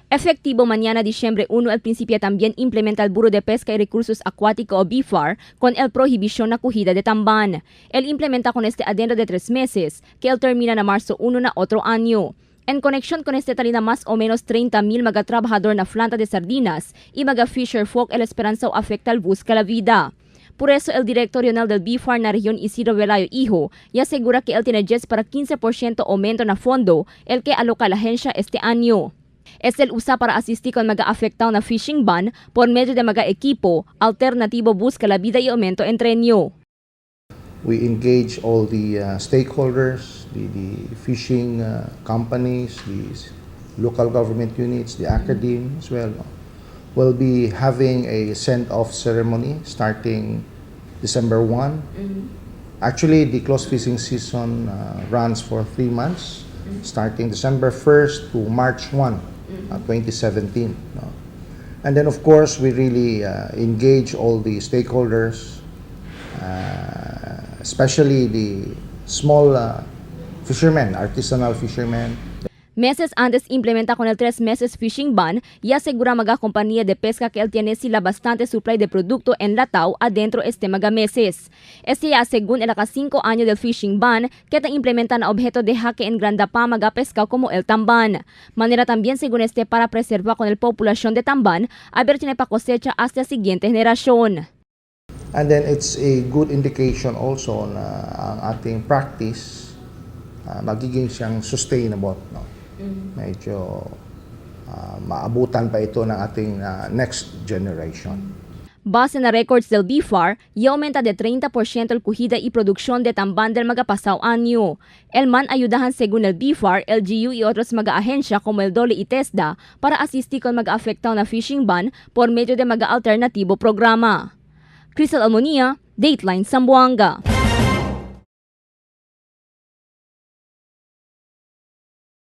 Efectivo mañana, diciembre 1, el principio también implementa el Buró de Pesca y Recursos Acuáticos o BFAR con el prohibición na cogida de tamban. Él implementa con este adendo de 3 meses, que él termina na marzo 1 na otro año. En conexión con este talina más o menos 30 mil mga trabajador na planta de sardinas y mga fisher folk el esperanza afecta al busca la vida. Por eso el director regional del BFAR na región, Isidro Velayo Hijo, y asegura que él tiene 10 para 15% aumento na fondo el que aloca la agencia este año. Es el usa para asistir con mga afectado na fishing ban por medio de mga equipo, alternativo busca la vida y aumento entreno. We engage all the stakeholders, the fishing companies, the local government units, the academe as well. No? We'll be having a send-off ceremony starting December 1. Actually, the closed fishing season runs for 3 months, starting December 1st to March 1, 2017. No? And then, of course, we really engage all the stakeholders, especially the small fishermen, artisanal fishermen. Meses antes implementa con el 3 meses fishing ban y asegura mga compañía de pesca que él tiene sila bastante supply de producto enlatado adentro este mga meses. Este ya según el 5 año del fishing ban que te implementa na objeto de jaque en granda pa mga pesca como el tamban. Manera también según este para preservar con el población de tamban a ver tiene pa cosecha hasta siguiente generación. And then it's a good indication also na ang ating practice magiging siyang sustainable. No? Medyo maabutan pa ito ng ating next generation. Base na records del BFAR, y aumenta de 30% el cogida y producción de tamban del mga pasado año. El man ayudahan según el BFAR, LGU y otros mga ahensya como el DOLE y TESDA para asistir con mga afectado na fishing ban por medio de mga alternativo programa. Crystal Almonia, Dateline Zamboanga.